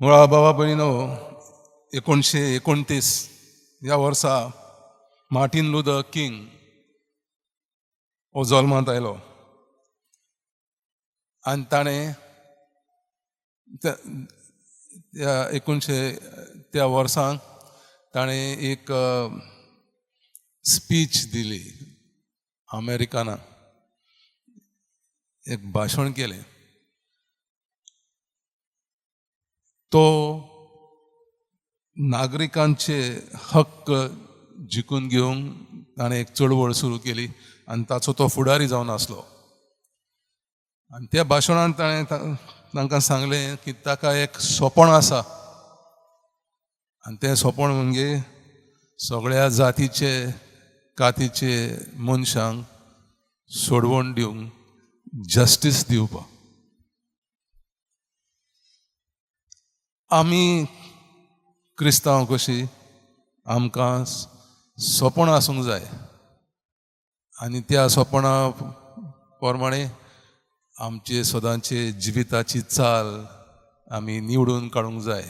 मुळा बाबा भयणीनो, 1929 ह्या वर्सा मार्टीन लुथर किंग हो जल्मांत आयलो आनी ताणें त्या 1900 त्या वर्सांक ताणें एक स्पीच दिली अमेरिकनाक, एक भाशण केलें. तो नागरिकांचे हक्क जिखून घेवंक ताणें एक चळवळ सुरू केली आनी ताचो तो फुडारी जावन आसलो. आनी त्या भाशणान ताणें तांकां सांगलें की ताका एक सोपण आसा आनी तें सोपण म्हणजे सगळ्या जातीचे कातीचे मनशांक सोडवण दिवंक, जस्टीस दिवपाक. आमी क्रिस्तांव कशी आमकां सोपण आसूंक जाय आनी त्या सोपणा प्रमाणे आमचे सदांचे जिविताची चाल आमी निवडून काडूंक जाय.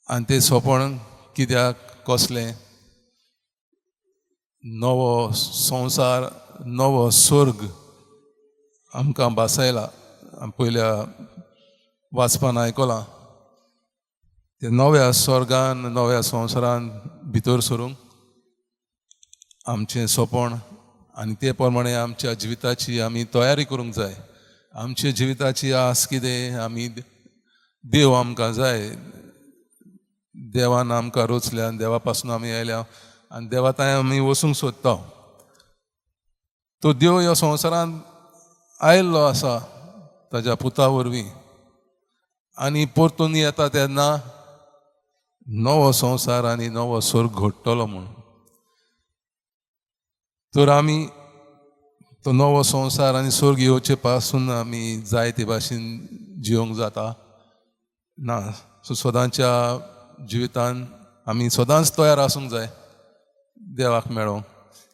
आनी तें सोपण कित्याक कसलें? नवो संवसार, नवो स्वर्ग आमकां भासायला. पयल्या वाचपान आयकलां ते नव्या स्वर्गान नव्या संवसारान भितर सरूंक आमचें सोपण आनी ते प्रमाणे आमच्या जिविताची आमी तयारी करूंक जाय. आमच्या जिविताची आस कितें? आमी देव आमकां जाय, देवान आमकां रोचल्या, देवा पासून आमी आयल्या आनी देवा थंय आमी वचूंक सोदता. तो देव ह्या संवसारांत आयिल्लो आसा ताज्या पुता वरवीं आनी परतून येता तेन्ना नवो संवसार आनी नवो स्वर्ग घडटलो म्हूण. तर आमी तो नवो संवसार आनी स्वर्ग येवचे पासून आमी जाय ते भाशेन जिवंक जाता ना. सो सदांच्या जिवितान आमी सदांच तयार आसूंक जाय देवाक मेळोंक.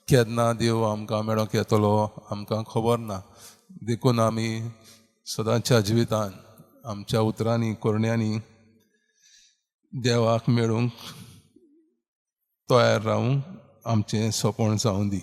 केन्ना देव आमकां मेळोंक येतलो आमकां खबर ना. देखून आमी सदांच्या जिवितान आमच्या उतरांनी करण्यांनी देवाक मेळूंक तयार रावूंक आमचें सोंपण जावं दी.